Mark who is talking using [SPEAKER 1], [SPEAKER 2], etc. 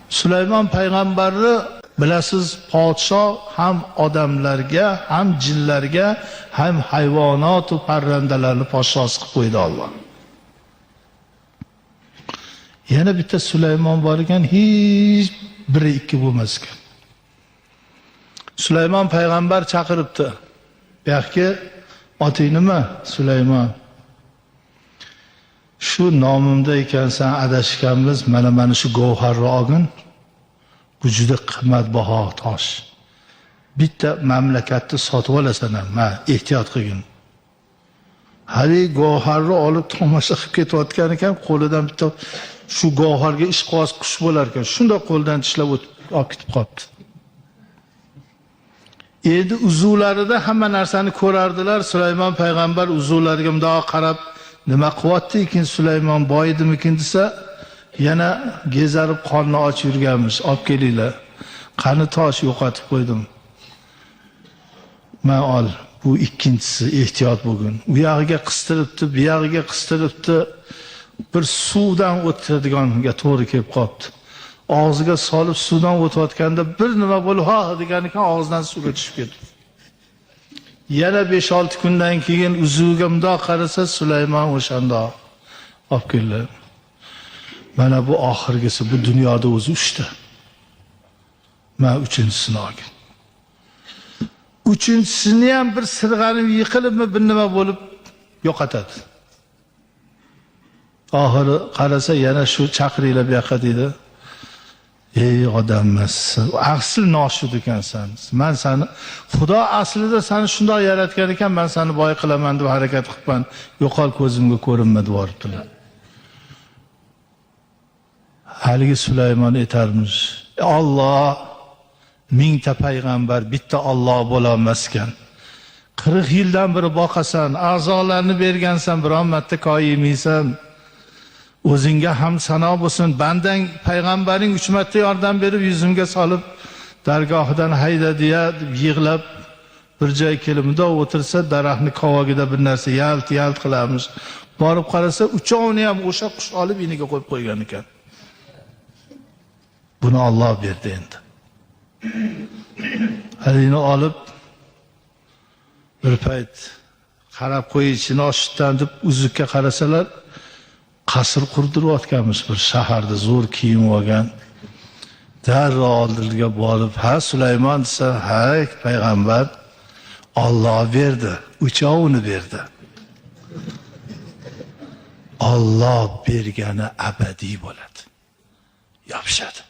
[SPEAKER 1] Sulaymon payg'ambarni bilasiz, podshoh ham odamlarga, ham jinlarga, ham hayvonot va parrandalarni podshosi qilib qo'ydi Alloh. Yana bitta Sulaymon bor ekan, hech biri ikki bo'lmas ekan. Sulaymon payg'ambar chaqiribdi. Bu yoqqa oting nima? Sulaymon. Shu nomimda ekansan, adashganmiz. Mana shu gavharni olgin. Bu juda qimmatbaho tosh. Bitta mamlakatni sotib olasan ham, ma, ehtiyot qilgin. Hali gavharni olib tomosha qilib ketayotgan ekan, qo'lidan bitta shu gavharga ishqiboz qush bo'lar ekan. Shundoq qo'ldan tishlab o'tib olib ketib qolibdi. Endi uzuvlarida hamma narsani ko'rardilar. Sulaymon payg'ambar uzuvlariga mundoq qarab, nima qilyapti ekan Sulaymon, boyidimikin desa, yana gezarib qorni och yurganmish. Olib kelinglar. Qani tosh, yo'qotib qo'ydim. Ma ol, bu ikkinchisi, ehtiyot bo'lgin. U yog'iga qistiribdi, bu yog'iga qistiribdi. Bir suvdan o'tadiganga to'g'ri kelib qolibdi. Og'ziga solib suvdan o'tayotganda bir nima bo'lib, ha degan ekan, og'zidan suvga tushib ketdi. Yana 5-6 kundan keyin uzuviga mundoq qarasa, Sulaymon o'shanda olib keldi. Mana bu oxirgisi, bu dunyoda o'zi uchta. Ma uchinchisini olgin. Uchinchisini ham bir sirg'anib yiqilibmi, bir nima bo'lib yo'qotadi. Oxiri qarasa, yana shu chaqiringlar bu yoqqa deydi. Ey odammiz, asl noshud ekansan. Men seni, Xudo aslida seni shundoq yaratgan ekan, men seni boy qilaman deb harakat qilibman. Yo'qol, ko'zimga ko'rinma deb yuboribdilar. Haligi Sulaymon aytarmish, Alloh mingta payg'ambar bitta Alloh bo'la olmas ekan. 40 yildan beri boqasan, a'zolarni bergansan, biron marta koyimaysan. O'zingga ham sano bo'lsin, bandang payg'ambaring 3 marta yordam berib yuzimga solib dargohidan hayda deya deb yig'lab bir joy kelib mundoq o'tirsa, daraxtni kovogida bir narsa yalt yalt qilamiz. Borib qarasa, uchovini ham o'sha qush olib iniga qo'yib qo'ygan ekan. Buni Alloh berdi endi. Halini olib bir payt qarab qo'yishini noshuddan deb uzukka qarasalar, qasr qurdirayotganmiz bir shaharda, zo'r kiyim olgan. Darrov oldiga borib, ha Sulaymon desa, ha payg'ambar, Alloh berdi, uchovini berdi. Alloh bergani abadiy bo'ladi. Yopishadi.